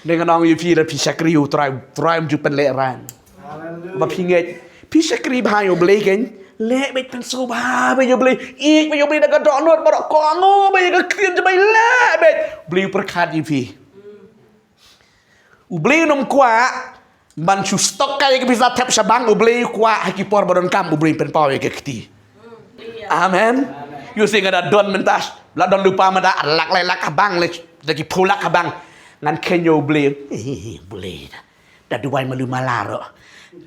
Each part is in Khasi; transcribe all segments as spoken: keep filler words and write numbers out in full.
Nga ong ïa phi, lada phi shakri ïa U Trai, U Trai um ju pynlehrain. Haleluya. Ba phi ngeit, phi shakri bha ïa U Blei kein. Leh beit, pynsngewbha beit ïa U Blei. Ïeit beit ïa U Blei da ka dohnud baroh, kohnguh beit ïa ka ktien jong U Blei, leh beit. U Blei u pyrkhat ïa phi. U Blei um kwah ban shu stok ïa ka pisa thep sha bank, U Blei u kwah ha ki por ba donkam, U Blei pynpaw ïa ka kti. Amen. Ïohi nga da don mynta, la don lypa mynta, lak lai lak ha bank, leh da ki phew lak ha bank. Ngan kheiñ ïa U Blei. Eh, U Blei da, da duwai malu mala ruh.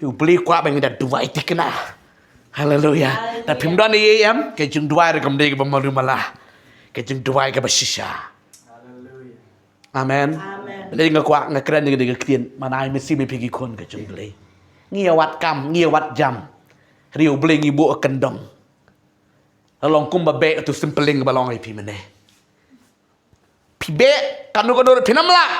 U Blei u kwah ba ngi da duwai thikna. Haleluya. Da phim don ei ei em, ka jingduwai ruh kam dei kaba malu mala. Ka jingduwai kaba shisha. Amen. Amen. Lei nga kwah, nga kren ïa kane ka ktien, man ai mynsiem ïa phi ki khun ka jong U Blei. Ngi ïa wad kam, ngi ïa wad jam. Hynrei U Blei ngi buh kyndong. La long kumba beh utu u sympeleng ba long ïa phi mynne. Phi beh kano kano ruh phin ym lap.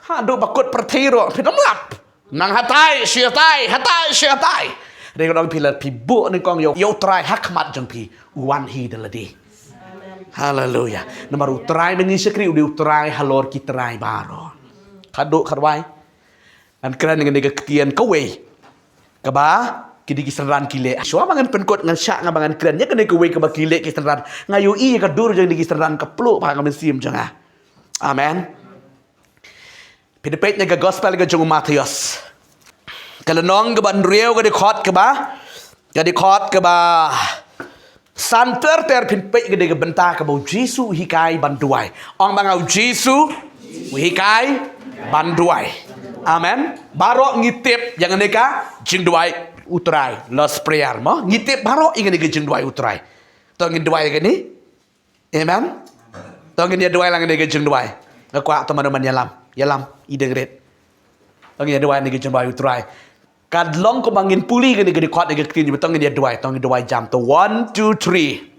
Haduh ba kut pyrthei ruh phin ym lap. Nang hatai shi hatai, hatai shi hatai. Hynrei nga ong ïa phi, lada phi buh nyngkong ïa U, ïa U Trai ha khmat jong phi, u wan hi da lade. Haleluya. Namar U Trai ba ngi shakri u dei U Trai halor ki trai baroh. Khatduh khatwai. Ngan kren ïa kane ka ktien kawei kaba kine ki synran ki leh. Shuwa ba ngan pynkut, ngan shah nga ba ngan kren ïa kane kawei kaba ki leh ki synran. Nga ïohi ïa ka dur jong kine ki synran ka pluh bha ha ka mynsiem jong nga. Amen. Phi da peit na ka gospel ka jong u Mathaios, ka lynnong kaba hynriew, ka dkhot kaba, ka dkhot kaba san ter ter, phin peit ka dei ka bynta kaba U Jisu u hikai ban duwai. Ong ba nga, U Jisu u hikai ban duwai. Amen. Baroh ngi tip ïa kane ka jingduwai U Trai, Lord's Prayer mo. Ngi tip baroh ïa kane ka jingduwai U Trai. To ngin duwai ïa kane. Amen. To ngin ïa duwai lang ïa kane ka jingduwai. Nga kwah to mano man ïalam, ïalam, i dang rit. To ngin ïa duwai ïa kane ka jingduwai U Trai. Ka long kumba ngin pule ïa kane ka dkhot ïa ka ktien, to ngin ïa duwai, to ngin duwai jam. To, one, two, three.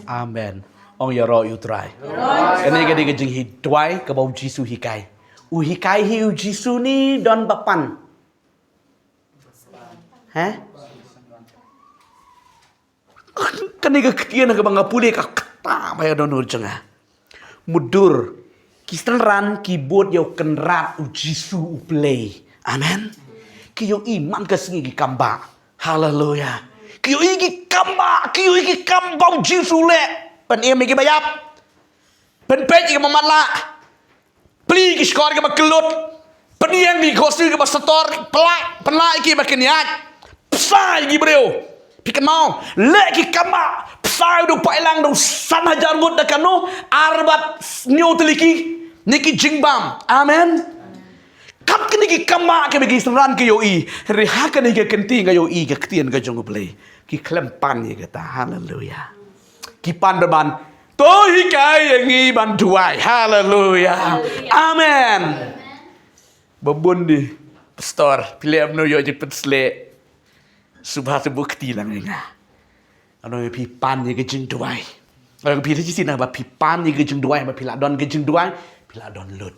Amen. Ong ïaroh ïa U Trai. Kane ka dei ka jingduwai kaba U Jisu u hikai. U hikai hi U Jisu ne don ba pan? He? Kane ka ktien kaba nga pule ka kata ba ïa don ur jong nga. Mutdur, ki synran ki bud ïa u Kynrad U Jisu U Blei. Amen. Ki ïohi man ka sngi ki kam bah. Haleluya. Ki ïohi ki kam bah, ki ïohi ki kam ba U Jisu u leh. Pynim ïa ki ba ïap. Pynpeit ïa ki ba matlah. Plie ki shkor ki ba kyllut. Pynïeng ki khosniew ki ba sator. Pynlah, pynlah ki ba kynïaid. Bsa ïa ki briew. Phi kynmaw, leh ki kam bah. Bsa ïa u da u pailang da u san hajar ngut da kano, ar bad hynñiew tylli ki, ne ki jingbam. Amen. Kat kine ki kam bah kiba ki synran ki ïohi. Hynrei ha kane ka kynti nga ïohi ka ktien ka jong U Blei. Ki khlem pan ïa kata. Haleluya. Ki pan ba ban, to hikai ïa ngi ban duwai. Haleluya. Amen. Ba bun de, Pastor, phi leh kumno ïoh jingpynsleh? Sngewbha sngewbha kti lang ïa nga. Nga ong ïa phi, pan ïa ka jingduwai. Nga ong ïa phi, lehse shisien ba phi pan ïa ka jingduwai, ba phi la don ka jingduwai, phi la don lut.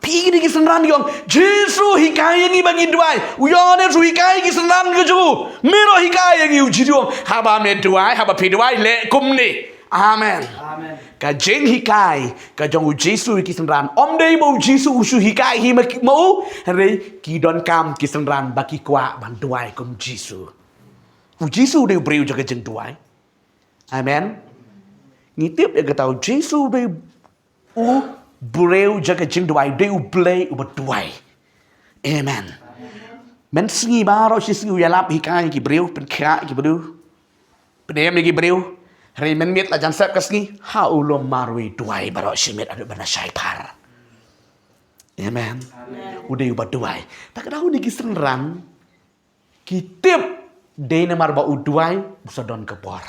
Phi, kine ki synran ki ong, Jisu hikai ïa ngi ba ngin duwai. U Ïoannis u hikai ïa ki synran ka jong u, me ruh hikai ïa ngi. U Jisu u ong, haba me duwai, haba phi duwai, leh kumne. Amen. Amen. Ka jinghikai ka jong U Jisu ïa ki synran, ym dei ba U Jisu u shu hikai hi ma ki, ma u, hynrei ki donkam ki synran ba ki kwah ban duwai kum Jisu. U Jisu u dei u briew jong ka jingduwai. Amen. Ngi tip ïa kata, U Jisu u dei u briew jong ka jingduwai, u dei U Blei uba duwai. Amen. Mynsngi baroh shi sngi u ïalap hikai ïa ki briew, pynkhiah ïa ki briew, pynim ïa ki briew. Hynrei mynmiet la jan sep ka sngi, ha u lum marwei duwai baroh shi miet haduh ba na shai phar. Amen. Amen. U dei uba duwai. Te ka daw kine ki synran ki tip, dei namar ba u duwai u sa don ka bor.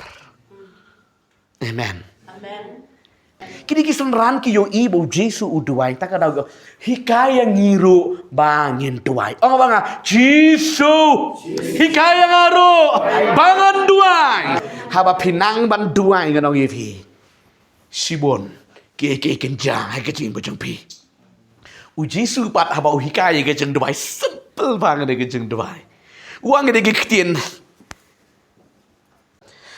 Amen. Amen. Kine ki synran ki ïohi ba u Jisu u duwai, ta ka daw, hikai ïa ngi ruh ba ngin duwai. Ong ba nga, Jisu, hikai ïa nga ruh ba ngan duwai. Haba phi nang ban duwai, ngan ong ïa phi, shibun kiei kiei kin jia ha ka jingim ka jong phi. U Jisu pat haba u hikai ïa ka jingduwai, simple bha ïa ka jingduwai. U ong ïa ka ktien,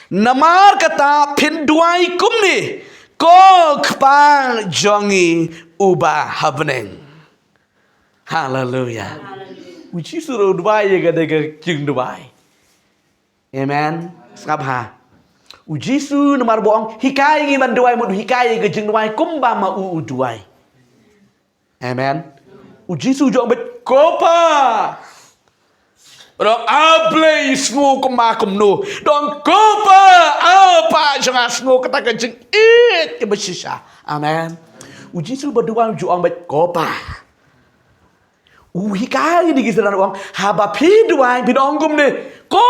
namar kata phin duwai kumne, ko Kpa jong ngi uba ha bneng. Haleluya. U Jisu ruh u duwai ïa ka da ka jingduwai. Amen. Sngap ha. U Jisu namar ba u ong, hikai ngi ban duwai, mut u hikai ïa ka jingduwai kumba ma u u duwai. Amen. U Jisu u ong beit, ko Pa. U ong, A Blei, sngew kumba kumno. U ong, ko Pa, A Pa jong nga, sngew kata ka jingïeit kaba shisha. Amen. U Jisu ba duwai u ju ong beit, ko Pa. U hikai ïa ki synran u ong, haba phi duwai phin ong kumne, ko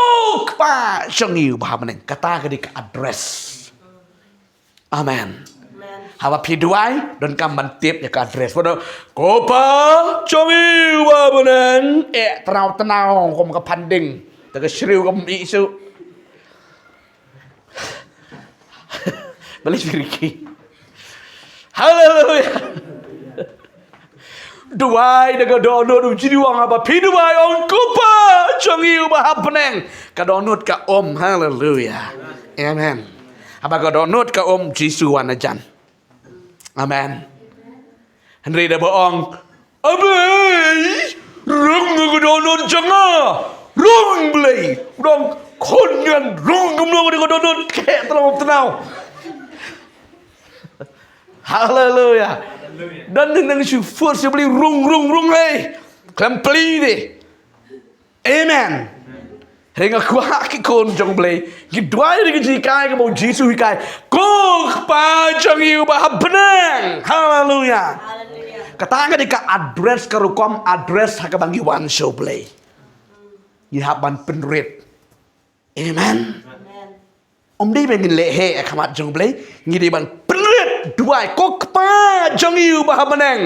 Kpa jong ngi uba ha bneng. Kata ka dei ka address. Amen. Haba phi duwai, donkam ban tip ïa ka address. Bad ko Pa jong ngi uba ha bneng, eh, tnaw tnaw kum ka phan ding. Te ka shriew kam i shuh. Balei phi riki? Haleluya. Duwai da ka dohnud, u Jisu u ong, haba phi duwai ong, ko Pa jong ngi uba ha bneng. Ka dohnud ka um. Haleluya. Amen. Haba ka dohnud ka um, Jisu wan hajan. Amen. Hynrei da ba ong, A Blei, rung ka dohnud jong nga. Rung Blei. U ong, khun ngan, rung kumno ka dohnud, ka heh tnaw tnaw. Haleluya. Don dei nang shu force ïa U Blei, rung, rung, rung, hei. Khlem plie de. Amen. Hynrei nga kwah ki khun jong U Blei ki duwai da ka jinghikai kaba u Jisu u hikai, ko Kpa jong ngi uba ha bneng. Haleluya. Kata ka dei ka address, ka rukom address ha kaba ngi wan sha U Blei. Ngi hap ban pynrit. Amen. Ym dei ba ngin leh heh ha khmat jong U Blei, ngi dei ban pynrit duwai, ko Kpa jong ngi uba ha bneng.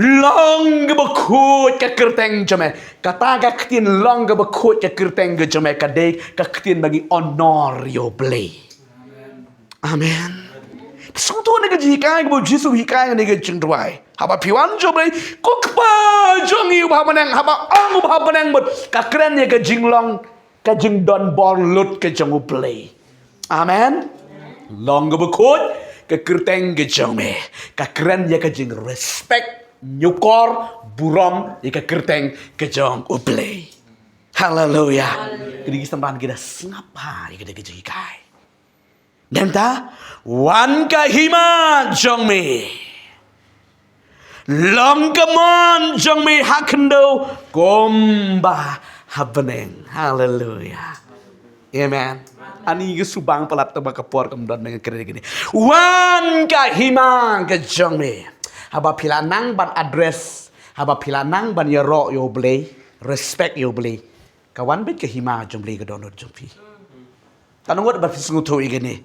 Long kaba khuid ka kyrteng jong me. Kata ka ktien long kaba khuid ka kyrteng ka jong me ka dei ka ktien ba ngi honor ïa U Blei. Amen. Sngewthuh na ka jinghikai kaba u Jisu u hikai na ka jingduwai. Haba phi wan sha U Blei, ko Kpa jong ngi uba ha bneng, haba ong uba ha bneng mut ka kren ïa ka jinglong, ka jingdon bor lut ka jong U Blei. Amen. Long kaba khuid ka kyrteng ka jong me. Ka kren ïa ka jingrespect, ñiewkor, burom ïa ka kyrteng ka jong U Blei. Haleluya. Kine ki samran ki da sngap ha ïa ka, ka jinghikai. Nangta, wan ka hima jong me. Long ka mon jong me ha khyndew kumba ha bneng. Haleluya. Amen. Ani ngi shu bang palat, tang ba ka por kam don, ngan kren kine. Wan ka hima ka jong me. Haba phi la nang ban address, haba phi la nang ban ïaroh ïa U Blei, respect ïa U Blei, ka wan beit ka hima jong U Blei ha ka dohnud jong phi. Tang ngut ba phi sngewthuh ïa kane.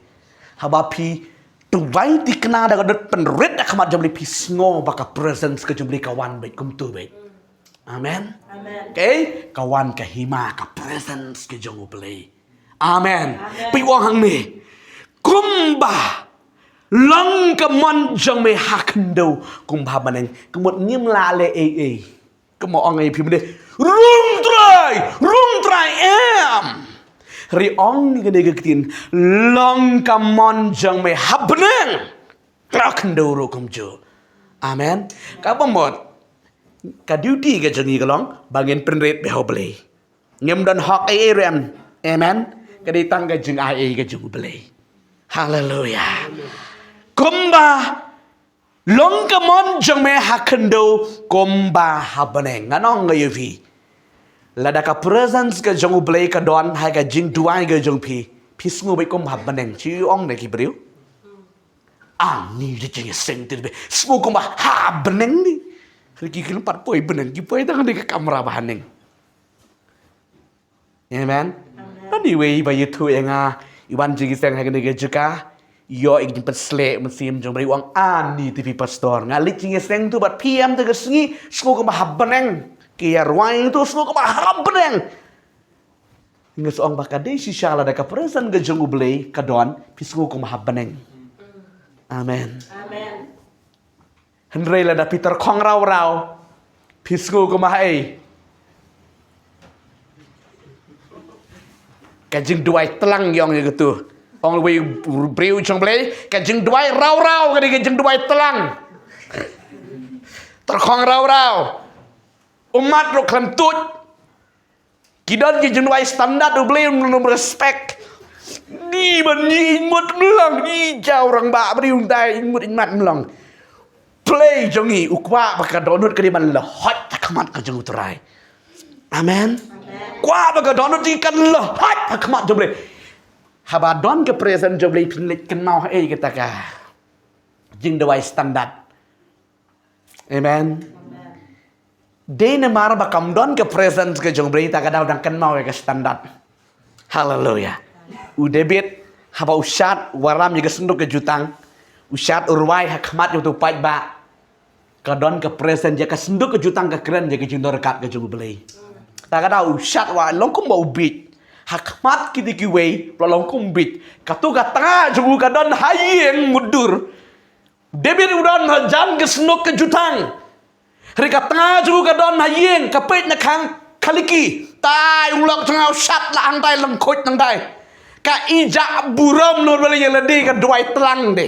Haba phi duwai thikna da ka dohnud pynrit ha khmat jong U Blei, phi sngew ba ka presence ka jong U Blei ka wan beit, kumta beit. Amen. Amen. Okay? Ka wan ka hima, ka presence ka jong U Blei. Amen. Amen. Phi wan hangne. Kumba long ka mon jong me ha khyndew kumba ha bneng. Ka mut ngim lah leh ei ei. Kumba ong ïa phi mynne, rung Trai, rung Trai, em. Hynrei ong ïa kane ka ktien, long ka mon jong me ha bneng, ha khyndew ruh kumjuh. Amen. Kaba mut, ka duty ka jong ngi ka long ba ngin pynrit beit ha U Blei. Ngim don hok ei ei ruh em. Amen. Ka dei tang ka jingai ei ka jong U Blei. Haleluya. Kumba long ka mon jong me ha khyndew kumba ha bneng. Ngan ong ïa phi, lada ka presence ka jong U Blei ka don ha ka jingduwai ka jong phi, phi sngew beit kumba ha bneng. Shu ong na ki briew, ani da jingïaseng te, sngew kumba ha bneng ni. Ki khlem pat poi bneng, ki poi tang ha ka kamra ba haneng. Amen. Amen. Anyway, ba ïathuh ïa nga, i wan jingïaseng ha kane ka jaka, Ïoh ïa ka jingpynsleh mynsiem jong U Blei, u ong ani te phi pastor. Nga leit jingïaseng tu bad phi em te ka sngi, sngew kumba ha bneng. Ki ïa rwai tu sngew kumba ha bneng. Nga sa ong ba ka dei shisha lada ka presence ka jong U Blei ka don, phi sngew kumba ha bneng. Amen. Amen. Hynrei lada phi tyrkhong raw raw, phi sngew kumba haei. Ka jingduwai tlang ïong ïa katu. Ong wei u briew jong U Blei, ka jingduwai raw raw, ka dei ka jingduwai tlang. Tyrkhong raw raw. Ummat ruh khlem tuid. Ki don ki jingduwai standard U Blei un ym respect. Ni ban ni ing mut mlong, ni jaw rangbah briew dai ing mut ing mat mlong. Blei jong ngi u kwah ba ka dohnud ka dei ban lehot ha khmat ka jong U Trai. Amen. Kwah ba ka dohnud ka lehot ha khmat jong U Blei. Haba don ka presence jong U Blei phin leit kynmaw haei kata ka jingduwai standard. Amen. Dei namar ba kam don ka presence ka jong U Blei ta ka daw dang kynmaw ïa ka standard. Haleluya. U David haba u shad waram ïa ka synduk ka jutang, u shad u rwai ha khmat ïa utu u paidbah. Ka don ka presence ïa ka synduk ka jutang ka kren ïa ka jingdon ryngkat ka jong U Blei. Ta ka daw u shad wa long kumba u bieit. Ha khmat kiti kiwei la long kum bieit. Katu ka tnga jong u ka don ha ïing mutdur. David u don hajan ka synduk ka jutang. Hynrei ka tnga jong u ka don ha ïing, ka peit na khang khaliki. Tai ung lok tnga u shad la hangtai lyngkhuid nangtai. Ka ijak burom lur bali ïa lade ka duwai tlang de.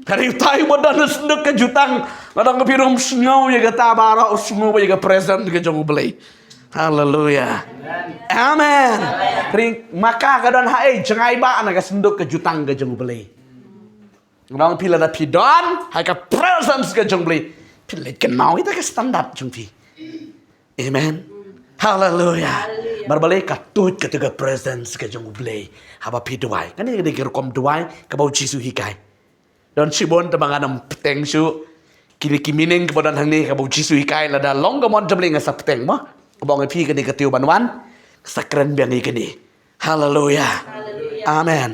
Hynrei utai u ba don ha synduk ka jutang, la dang ka phi rum sngew ïa kata baroh, sngew ïa ka presence ka jong U Blei. Haleluya. Amen. Hynrei ma ka ka don haei jngai ba na ka synduk ka jutang ka jong U Blei. Ngan ong phi lada phi don ha ka presence ka jong U Blei, phi leit kynmaw ïa ka standard jong phi. Amen. Haleluya. Haleluya. Mar balei ka tuid kata ka presence ka jong U Blei haba phi duwai. Kane ka dei ka rukom duwai kaba U Jisu hikai. Don shibun te ba ngan ym bteng shuh. Kine ki meaning kaba don hangne kaba U Jisu hikai, lada long ka mon jong U Blei nga sa bteng mo. Kaba ong ïa phi kane ka tiew ban wan, nga sa kren biang ïa kane. Haleluya. Haleluya. Amen.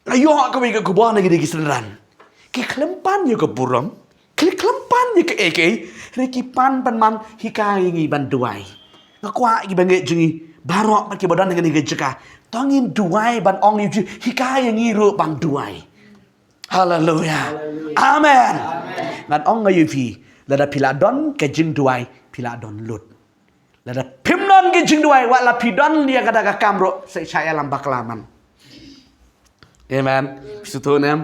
Nga ïoh kawei ka khubor na kine ki synran. Ki khlem pan ïa ka burom, ki khlem pan ïa kaei kaei, hynrei ki pan ban man hikai ïa ngi ban duwai. Nga kwah kiba ngeit jong ngi baroh bad kiba don ha kane ka jaka, to ngin duwai ban ong ïa U Jisu hikai ïa ngi ruh ban duwai. Haleluya. Amen. Ngan ong ïa phi, lada phi la don ka jingduwai, phi la don lut. Lada phim don ka jingduwai, wat la phi don ïa kata ka kam ruh, sa shah ïalam bakla man. Amen. Phi sngewthuh ne em?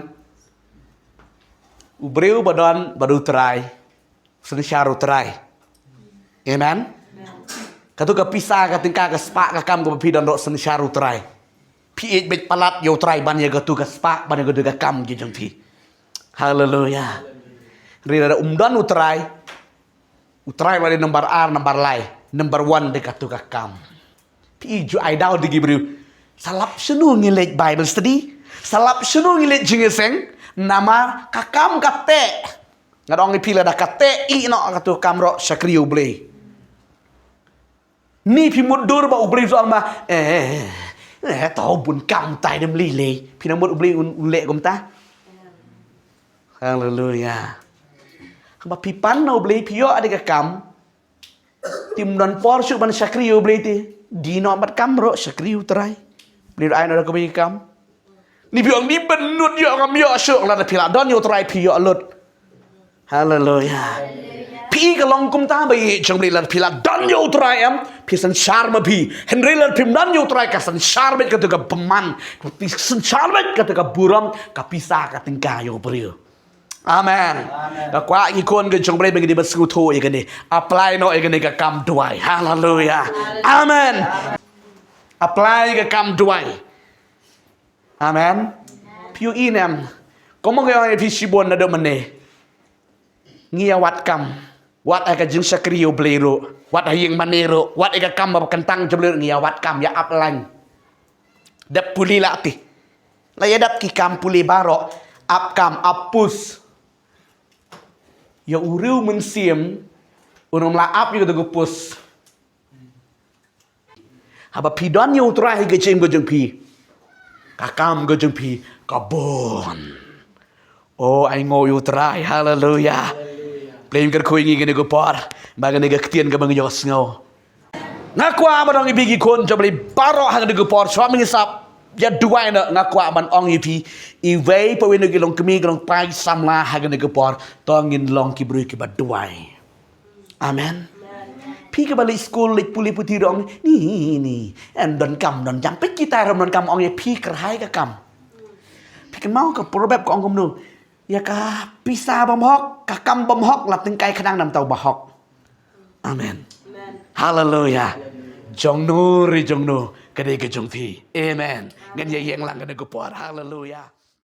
U briew ba don bad U Trai, synshar U Trai. Amen. Katu ka pisa, ka tyngka, ka spah, ka kam kaba phi don ruh, synshar U Trai. Phi ïeit beit palat ïa U Trai ban ïa katu ka spah, ban ïa katu ka kam ki jong phi. Haleluya. Hynrei lada um don U Trai, U Trai ba dei number ar, number lai, number one dei katu ka kam. Phi ju ai daw da ki briew. Sa lap shano ngi leit Bible study, sa lap shano ngi leit jingïaseng, namar ka kam ka teh. Nga ong ïa phi lada ka teh, ïeh noh katu ka kam ruh, shakri ïa U Blei. Ni phi mutdur ba U Blei u ong ba, eh, eh, to bun kam tai dem lei lei. Phi nang mut U Blei un, un leh kumta. Haleluya. Haba phi pan na U Blei phi ïoh ïa ka kam. Phim don por shuh ban shakri ïa U Blei te. Die noh bad kam ruh, shakri ïa U Trai. U Blei ruh ai noh da kawei ka kam. Ni phi ong ni pynlut ïoh ngam ïoh shuh, lada phi la don ïa U Trai phi ïoh lut. Haleluya. Phi ka long kumta ba ïeit jong U Blei, lada phi la don ïa U Trai em, phi synshar ma phi. Hynrei lada phim don ïa U Trai ka synshar beit katu ka bymman. Phi synshar beit katu ka burom, ka pisa, ka tyngka ïa u briew. Amen. Amen. Nga kwah ki khun ki jong U Blei ba ngin ïa sngewthuh ïa kane. Apply noh ïa kane ka kam duwai. Haleluya. Amen. Apply ka kam duwai. Amen. Phi ïohi ne em? Kumba nga ong ïa phi shibun naduh mynne. Ngi ïa wad kam. Wat ha ka jingshakri ïa U Blei ruh. Wat ha ïing mane ruh. Wat ha ka kam ba kyntang jong U Blei ruh ngi ïa wad kam ïa ap line. Dep pule la te. La ïa dep ki kam pule baroh. Ap kam, ap post. Ïa u riew mynsiem. Un ym lah ap ïa kata ka post. Haba phi don ïa u Trai ha ka jingim ka jong phi, ka kam ka jong phi ka bun. O, ai nguh ïa u Trai. Haleluya. Pyrshang kyrkhu ïa ngi kane ka por, ba kane ka ktien kaba ngi ïohsngew. Nga kwah ban ong ïa phi ki khun jong U Blei baroh ha kane ka por, shuwa ba ngin sa ïa duwai noh, nga kwah ban ong ïa phi, iwei pa iwei na ki longkmie, ki longtrai samla ha kane ka por, to ngin long ki briew kiba duwai. Amen. Phi kaba leit skul, leit pule puthi, ruh ong ni, ni, ni, em donkam, donkam. Peit kita ruh ym donkam, ong ïa phi kyrhai ka kam. Phi kynmaw ka proverb ka ong kumno? Ïa ka pisa bymhok, ka kam bymhok, la tyngkai khnang namar uta uba hok. Amen. Haleluya. Jong no re jong no, ka dei ka jong phi. Amen. Ngan ïa ïeng lang kane ka por. Haleluya.